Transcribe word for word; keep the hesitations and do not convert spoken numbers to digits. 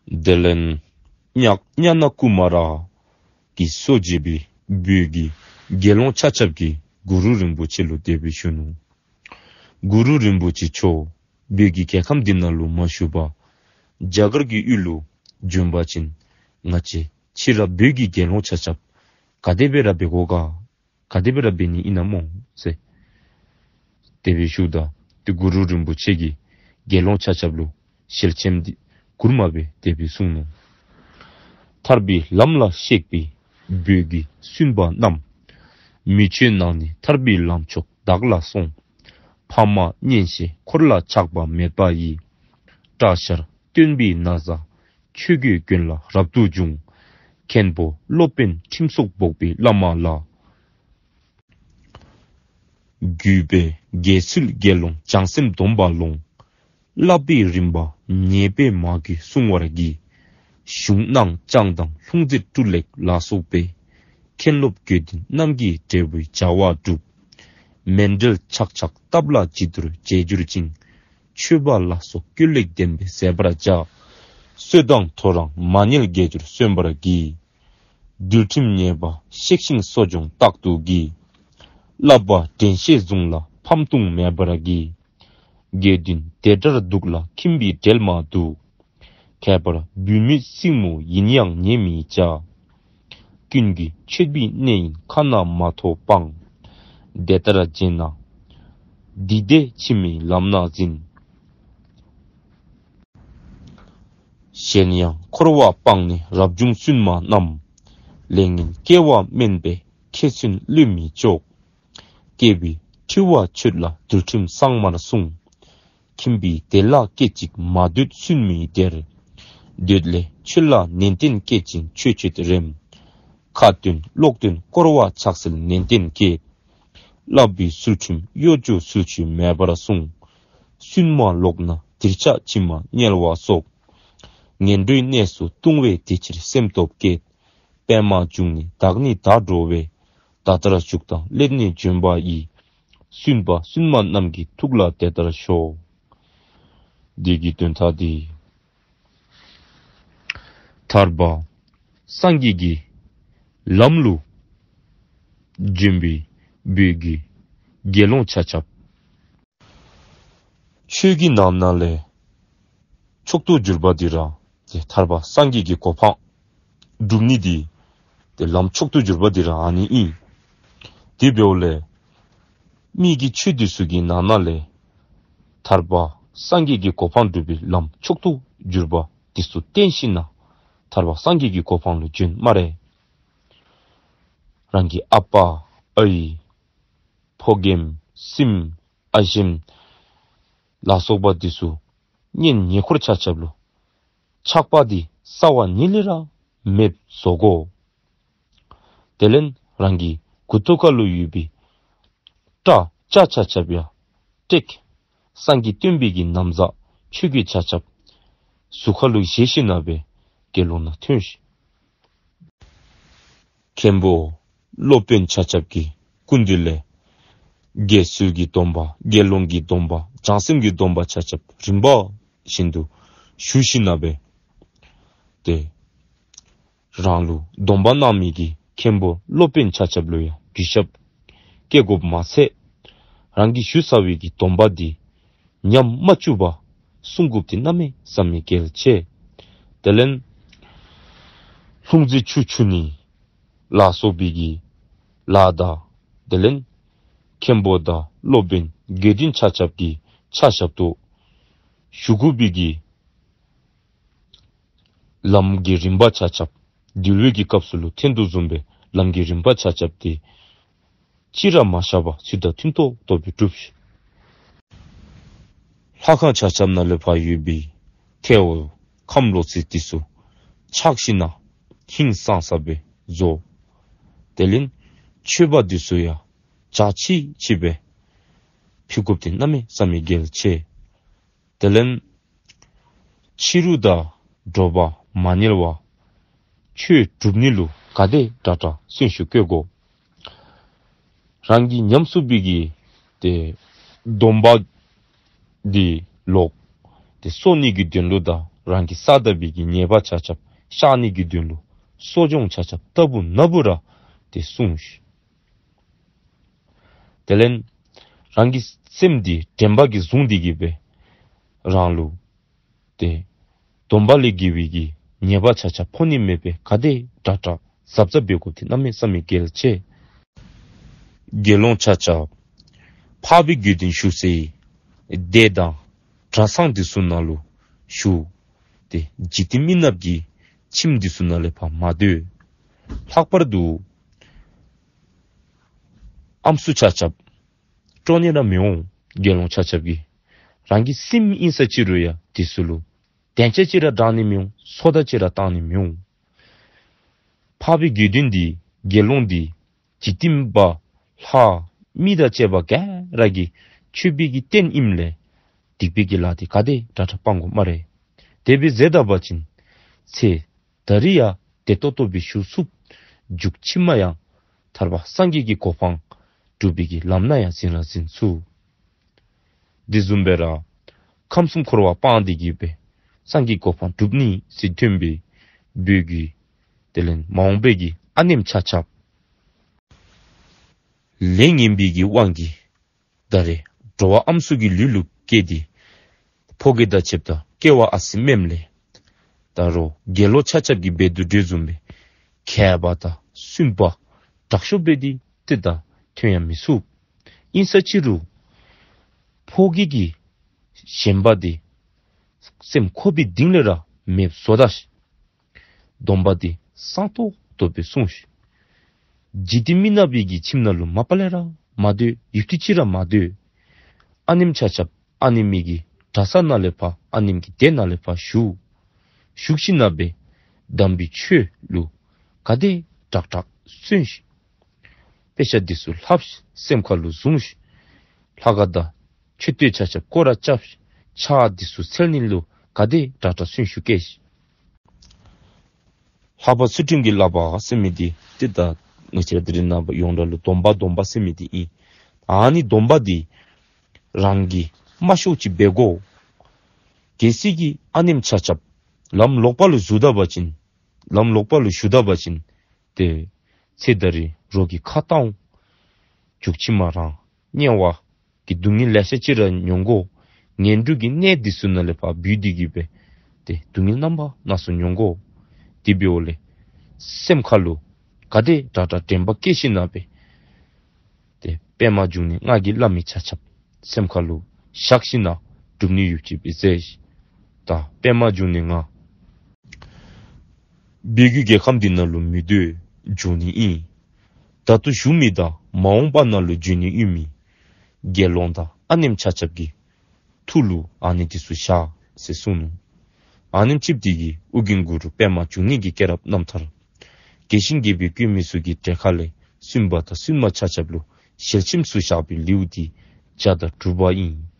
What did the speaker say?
དེ་ལས་ཉག་ཉ་ན་ཀུ་མ་ར་གི་སོ་བརྗེ་བའི་བོད་ཀྱི་དགེ་སློང་ཆ་ཁྱབ་ཀྱིས་གུ་རུ་རིན་པོ་ཆེ་ལུ་དེ་སྦེ་ཞུ་ནུག། གུ་རུ་རིན་པོ་ཆེ་མཆོག་བོད་ཀྱི་རྒྱལ་ཁམས་འདི་ནང་ལུ་མ་བཞུགས་པར་རྒྱ་གར་གྱི་ཡུལ་ལུ་བྱོན་པ་ཅིན་ང་བཅས་ཕྱི་ར་བོད་ཀྱི་དགེ་སློང་ཆ་ཁྱབ་ག་དེ་སྦེ་ར་འབད་དགོ་ག། ག་དེ་སྦེ་ར་འབད་ནི་ཨིན་ན་སྨོ་ཟེར། དེ་སྦེ་ཞུཝ་ད་ཏེ་གུ་རུ་རིན་པོ་ཆེ་གིས་དགེ་སློང་ཆ་ཁྱབ་ལུ་ཞལ་ཆེམས་འདི་མགུར་མ་སྦེ་དེ་སྦེ་གསུངས་ནུག། ཐར་པའི་ལམ་ལ་གཤེགས་པའི་བོད་ཀྱི་བཙུན་པ་རྣམས། མི་ཆོས་ནང་ནས་ཐར་པའི་ལམ་མཆོག་བདག་ལ་སོང་། ཕ་མ་གཉེན་བཤེས་འཁོར་ལ་ཆགས་པ་མེད་པ་ཡི། སྐྲ་བཞར་སྟོན་པའི་ན་བཟའ་ཆོས་གོས་གྱོན་ལ་རབ་ཏུ་བྱུང་། མཁན་པོ་སློབ་དཔོན་ཁྲིམས་སོགས་འབོགས་པའི་བླ་མ་ལ། གུས་པས་དགེ་ཚུལ་དགེ་སློང་བྱང་སེམས་སྡོམ་པ་ལོངས། བསླབ་པའི་རིམ་པ་ཉེས་པས་མ་གོས་བསྲུང་བར་བགྱི། གཞུང་སྣང་བྱང་དང་ལྷུང་བཟེད་སྤྲུལ་ལེགས་ལ་སོགས་པའི། མཁན་སློབ་དགེ་འདུན་རྣམས་ཀྱི་འབྲས་བུའི་བྱ་བ་སྒྲུབ། མཎྜལ་ཆག་ཆག་བཏབ་ལ་བྱི་དོར་བྱེད་གྱུར་ཅིང་། མཆོད་པ་ལ་སོགས་བཀོད་ལེགས་ལྡན་པས་ཟད་པར་བྱ། གསོལ་དང་ཐོ་རངས་མ་བསྙེལ་དགེ་སྦྱོར་སོན་པར་བགྱི། འདུལ་ཁྲིམས་ཉེས་པ་བཤགས་ཤིང་གསོ་སྦྱོང་རྟག་ཏུ་བགྱི། བསླབ་པ་དྲན་ཤེས་བཟུང་ལ་ཕམ་ལྟུང་མེད་པར་བགྱི། དགེ་འདུན་སྡེ་གྲྭར་འདུག་ལ་ཁྱིམ་པའི་གྲལ་མ་འདུག། ཁྱད་པར་བུད་མེད་སྲིང་མོ་ཡིན་ཡང་ཉེས་མི་བྱ། ཀུན་གྱི་མཆོད་པའི་གནས་ཡིན་ཁ་ན་མ་ཐོ་སྤང་། དེ་ལྟར་བྱས་ན་འདི་བདེ་ཕྱི་མའི་ལམ་སྣ་ཟིན། གཞན་ཡང་འཁོར་བ་སྤངས་ནས་རབ་བྱུང་བཙུན་མ་རྣམས། ལས་ངན་སྐྱེ་བ་དམན་པས་ཁྱེད་ཚུན་བློས་མི་ལྕོགས། སྐྱེ་བའི་འཁྲི་བ་ཆོད་ལ་འདུལ་ཁྲིམས་གཙང་མར་སྲུང་། ཁྱིམ་པའི་བདེ་ལ་སྐད་ཅིག་མ་སྡོད་བཙུན་མའི་སྡེར། སྡོད་ལས་ཆོས་ལ་ནན་ཏན་བསྐྱེད་ཅིང་ཆོས་སྤྱོད་རེམ། ཁ་ཏོན་ཀློག་འདོན་བསྐོར་བ་ཕྱག་འཚལ་ནན་ཏན་བསྐྱེད། བསླབ་པའི་ཚུལ་ཁྲིམས་གཡོ་སྒྱུ་ཚུལ་འཆོས་མེད་པར་སྲུང་། བཙུན་མ་ལོག་ན་འདིར་ཆགས་ཕྱི་མ་དམྱལ་བ་སོགས། ངན་འགྲོའི་གནས་སུ་ལྟུང་བས་དེ་ཕྱིར་སེམས་སྟོབས་བསྐྱེད། པདྨ་འབྱུང་གནས་བདག་ནི་བདག་འགྲོ་བས། ད་ལྟར་བཞུགས་དང་སླད་ནས་འབྱོན་པ་ཡི། བཙུན་པ་བཙུན་མ་རྣམས་ཀྱི་ཐུགས་ལ་དེ་ལྟར་ཞོག། འདི་གི་དོན་དག་འདི་ཐར་པ་སངས་རྒྱས་ཀྱི་ལམ་ལུ་བྱོན་པའི་བོད་ཀྱི་དགེ་སློང་ཆ་ཁྱབ། ཆོས་ཀྱི་ནང་ན་ལས་མཆོག་ཏུ་གྱུར་པ་འདི་ར་ཏེ་ཐར་པ་སངས་རྒྱས་ཀྱི་གོ་འཕང་སྒྲུབ་ནི་འདི་ཏེ་ལམ་མཆོག་ཏུ་གྱུར་པ་འདི་ར་ཨ་ནི་ཨིན། དེ་འབདཝ་ལས་མི་གི་ཆོས་འདི་ཚུ་གི་ནང་ན་ལས་ཐར་པ་སངས་རྒྱས་ཀྱི་གོ་འཕང་སྒྲུབ་པའི་ལམ་མཆོག་ཏུ་གྱུར་པ་འདི་ཚུ་བསྟེན་ཞིན་ན་ཐར་པ་སངས་རྒྱས་ཀྱི་གོ་འཕང་ལུ་བྱོན་སྨ་རེ། རང་གི་ཨ་པ་ཨའི་ཕོ་རྒནམ་སྲིངམ་ཨ་ཞེམ་ལ་སོགས་པ་འདི་ཚུ་གཉེན་ཉེ་འཁོར་ཆ་ཁྱབ་ལུ་ཆགས་པ་འདི་རྩ་བ་ཉིད་ལས་ར་མེདཔ་བཟོ་དགོ། དེ་ལས་རང་གི་མགུ་ཏོ་ཁ་ལུ་ཡོད་པའི་སྐྲ་སྐྱ་ཆ་ཁྱབ་ཡང་བྲེག། སངས་རྒྱས་སྟོན་པའི་གི་ན་བཟའ་ཆོས་གོས་ཆ་ཁྱབ་གཟུགས་ཁ་ལུ་བཞེས་ཞིན་ན་སྦེ་དགེ་སློང་ནང་ཐོན་ཤིག། མཁན་པོ་སློབ་དཔོན་ཆ་ཁྱབ་ཀྱི་སྐུ་མདུན་ལས་དགེ་ཚུལ་གྱི་སྡོམ་པ་དགེ་སློང་གི་སྡོམ་པ་བྱང་སེམས་ཀྱི་སྡོམ་པ་ཆ་ཁྱབ་རིམ་པ་བཞིན་དུ་ཞུ་ཞིན་ན་སྦེ་ཏེ་རང་ལུ་སྡོམ་པ་གནང་མི་གི་མཁན་པོ་སློབ་དཔོན་ཆ་ཁྱབ་ལུ་ཡང་གུས་ཞབས་བསྐྱེད་དགོཔ་མ་ཚད་རང་གིས་ཞུ་ཚར་བའི་གི་སྡོམ་པ་འདི་ཉམས་མ་བཅུག་པར་སྲུང་དགོཔ་འདི་གནམ་མེད་ས་མེད་གལ་ཆེ། དེ་ལས་ལྷུང་བཟེད་ཆུ་འཁྱུ་ནི་ལ་སོགས་པའི་གི་ལཱ་དང་དེ་ལས་མཁན་པོ་དང་སློབ་དཔོན་དགེ་འདུན་ཆ་ཁྱབ་ཀྱིས་ཕྱག་ཞབས་ཏོག་ཞུ་དགོ་པའི་གི་ལམ་གྱི་རིམ་པ་ཆ་ཁྱབ་འདུལ་བའི་གི་སྐབས་སུ་ལུ་འཐེན་དོ་བཟུམ་སྦེ་ལམ་གྱི་རིམ་པ་ཆ་ཁྱབ་འདི་ཅིག་ར་མ་བཞག་པར་ཚུལ་དང་མཐུན་ཏོག་ཏོ་སྦེ་སྒྲུབས་ཤིག། ལྷ་ཁང་ཆ་ཁྱབ་ནང་ལས་ཕར་ཡོད་པའི་ཐལཝ་ཁམས་ལོག་ཚིག་འདི་ཚུ་ཕྱག་ཞིན་ན་ཧིང་སངས་ས་སྦེ་བཟོ། དེ་ལས་མཆོད་པ་འདི་ཚུ་ཡང་འཇའ་ཆི་ཆི་སྦེ་ཕུལ་དགོཔ་འདི་གནམ་མེད་ས་མེད་གལ་ཆེ། དེ་ལས་ཕྱི་རུ་དང་དྲོ་པ་མ་ཉལ་བར་ཆོས་སྒྲུབ་ནི་ལུ་ག་དེ་དྲག་དྲག་སེམས་ཤུགས་བསྐྱེད་དགོ། རང་གིས་ཉམས་སུ་བླངས་པའི་གི་ཏེ་སྡོམ་པ་འདི་ལོག་ཏེ་གསོག་ནི་གི་དོན་ལུ་དང་ རང་གིས་བསགས་ད་པའི་གི་ཉེས་པ་ཆ་ཁྱབ་བཤགས་ནི་གི་དོན་ལུ་གསོ་སྦྱོང་ཆ་ཁྱབ་ལྟ་བུ་ན་བུ་ར་ཏེ་བསྲུང་ཤིག། དེ་ལས་རང་གི་སེམས་འདི་དྲན་པ་གིས་བཟུང་སྟེ་གི་སྦེ་རང་ལུ་ཏེ་སྡོམ་པ་ལས་འགལ་བའི་གི་ཉེས་པ་ཆ་ཁྱབ་ཕོག་ནི་མེད་པའི་ག་དེ་དྲག་དྲག་གཟབ་གཟབ་འབད་དགོཔ་འདི་གནམ་མེད་ས་མེད་གལ་ཆེ། དགེ་སློང་ཆ་ཁྱབ་འཕགས་པའི་དགེ་འདུན་བཞུགས་སའི་སྡེ་དང་གྲྭ་ཚང་འདི་ཚུ་ནང་ལུ་བཞུགས། ཏེ་འཇིག་རྟེན་མི་ནགཔ་གི་ཁྱིམ་འདི་ཚུ་ནང་ལས་ཕར་མ་སྡོད། ལྷག་པར་དུ་ཨམ་སྲུ་ཆ་ཁྱབ་དཀྲོག་ནི་ར་མི་འོང་། དགེ་སློང་ཆ་ཁྱབ་ཀྱིས་རང་གི་སེམས་ཨིན་ས་ཅི་རུང་ཡང་འདི་ཚུ་ལུ་དན་ཆ་ཅིག་ར་དྲང་ནི་མི་འོང་། སོ་ད་ཅིག་ར་བཏང་ནི་མི་འོང་། འཕགས་པའི་དགེ་འདུན་འདི་དགེ་སློང་འདི་འཇིག་རྟེན་པ་ལྷ་མི་དང་བཅས་པ་ག་ར་གིས་མཆོད་པའི་གི་རྟེན་ཨིནམ་ལས་སྡིག་པའི་གི་ལཱ་འདི་ག་དེ་དྲག་དྲག་སྤང་དགོ་སྨ་རེ། དེ་སྦེ་མཛད་ད་པ་ཅིན་ཚེ་ད་རིས་ཡང་བདེ་ཏོག་ཏོ་སྦེ་བཞུགས་ཚུགས། མཇུག་ཕྱི་མ་ཡང་ཐར་པ་སངས་རྒྱས་ཀྱི་གོ་འཕང་སྒྲུབ་པའི་གི་ལམ་ནང་ཡང་འཛིང་ར་འཛིང་ཚུགས། འདི་བཟུམ་སྦེ་ར་ཁམས་གསུམ་འཁོར་བ་སྤངས་ཏེ་གི་སྦེ་སངས་རྒྱས་ཀྱི་གོ་འཕང་སྒྲུབ་ནི་ཟེར་སྟོན་པའི་བོད་ཀྱི་དེ་ལས་མ་འོངས་པའི་གི་ཨ་ནེམ་ཆ་ཁྱབ་ལས་ངན་པའི་གི་དབང་གིས་ད་རེས་འགྲོ་བ་ཨམ་སྲུ་གི་ལུས་ལུ་སྐྱེས་ཏེ་ཕོ་སྐྱེས་དང་ཕྱདཔ་ད་སྐྱེ་བ་ཨ་ཙི་དམནམ་ལས་ད་རུང་དགེ་སློང་ཆ་ཁྱབ་ཀྱིས་འབད་དོ་དེ་བཟུམ་སྦེ་མཁས་པ་དང་བཙུན་པ་དྲག་ཤོས་འབད་དེ་ཏེ་ད་ཐོན་ཡང་མི་ཚུགས། ཨིན་ས་ཅི་རུང་ཕོ་སྐྱེས་ཀྱིས་ཞེན་པ་འདི་སེམས་ཁོག་པའི་གཏིང་ལས་ར་མེདཔ་བཟོ་ད་ཤིག། སྡོམ་པ་འདི་སྲུང་ཏོག་ཏོ་སྦེ་སྲུང་ཤིག། འཇིག་རྟེན་མི་ནག་པའི་གི་ཁྱིམ་ནང་ལུ་མ་པ་ལས་ར་མ་སྡོད། ཡུདཔ་ཐེངས་ཅིག་ར་མ་སྡོད། ཨ་ནེམ་ཆ་ཁྱབ་ཨ་ནེམ་གི་གྲྭ་ས་ནང་ལས་ཕར་ཨ་ནེམ་གི་སྡེ་ནང་ལས་ཕར་བཞུགས། བཞུགས་ཞིནམ་ལས་དམ་པའི་ཆོས་ལུ་ག་དེ་དྲག་དྲག་བརྩོན་ཤིག། དཔེ་ཆ་འདི་ཚུ་ལྷབ་ཤིག། སེམས་ཁ་ལུ་བཟུང་ཤིག། ལྷ་ཁང་དང་མཆོད་རྟེན་ཆ་ཁྱབ་སྐོར་ར་རྐྱབ་ཤིག། ཕྱག་འདི་ཚུ་འཚལ་ནི་ལུ་ག་དེ་དྲག་དྲག་བརྩོན་ཤུགས་བསྐྱེད་ཤིག། ལྷག་པ་ཚུལ་ཁྲིམས་ཀྱི་བསླབ་པ་ཟེར་མི་འདི་ཏེ་ད་ང་བཅས་ར་དེ་རིང་ནངས་པ་ཡོངས་གྲགས་ལུ་སྡོམ་པ་སྡོམ་པ་ཟེར་མི་འདི་ཨིན། ཨ་ནི་སྡོམ་པ་འདི་རང་གིས་མ་ཤོརཝ་ཅིག་འབད་དགོ། གལ་སྲིད་ཀྱི་ཨ་ནེམ་ཆ་ཁྱབ་ལམ་ལོག་པ་ལུ་ཞུགས་ད་པ་ཅིན་ལམ་ལོག་པ་ལུ་ཞུགས་ད་པ་ཅིན་ཏེ་ཚེ་ད་རིས་རོགས་ཀྱིས་ཁ་བཏང་འོང་། མཇུག་ཕྱི་མ་རང་དམྱལ་བ་གི་སྡུག་བསྔལ་ལེ་ཤ་ཅིག་ར་མྱོང་དགོ། ངན་འགྲོ་གི་གནས་འདི་ཚུ་ནང་ལས་ཕར་བུད་དེ་གི་སྦེ་ཏེ་སྡུག་བསྔལ་རྣམ་པ་སྣ་ཚོགས་མྱོང་དགོ། དེ་འབདཝ་ལས་སེམས་ཁ་ལུ་ག་དེ་དྲག་དྲག་དྲན་པ་བསྐྱེད་ཞིནམ་ལས་སྦེ་ཏེ་པདྨ་འབྱུང་གནས་ང་གིས་སླབ་མི་ཆ་ཁྱབ་སེམས་ཁ་ལུ་བཞག་ཞིནམ་ལས་སྒྲུབ་ནི་ཡོདཔ་ཅིག་སྦེ་མཛད་ཤིག། ད་པདྨ་འབྱུང་གནས་ང་བོད་ཀྱི་རྒྱལ་ཁམས་འདི་ནང་ལུ་མི་སྡོད། འབྱོན་ནི་ཨིན། ད་ལྟོ་བཞུགས་མི་དང་མ་འོངས་པ་ནང་ལུ་འབྱོན་ནི་ཨིན་མི་དགེ་སློང་དང་ཨ་ནེམ་ཆ་ཁྱབ་ཀྱི་ཐུགས་ལུ་ཨ་ནི་འདི་ཚུ་བཞག་ཟེར་གསུངས་ནུག། ཨ་ནེམ་ཅིག་འདི་གིས་ཨོ་རྒྱན་གུ་རུ་པདྨ་འབྱུང་གནས་ཀྱི་སྐྱེས་རབས་རྣམ་ཐར་རྒྱས་ཤིང་རྒྱས་པའི་བཀོད་མི་ཚུ་གི་གྲལ་ཁ་ལས་བཙུན་པ་དང་བཙུན་མ་ཆ་ཁྱབ་ལུ་ཞལ་ཆེམས་སུ་བཞག་པའི་ལེའུ་འདི་བརྒྱ་དང་དྲུག་པ་ཨིན།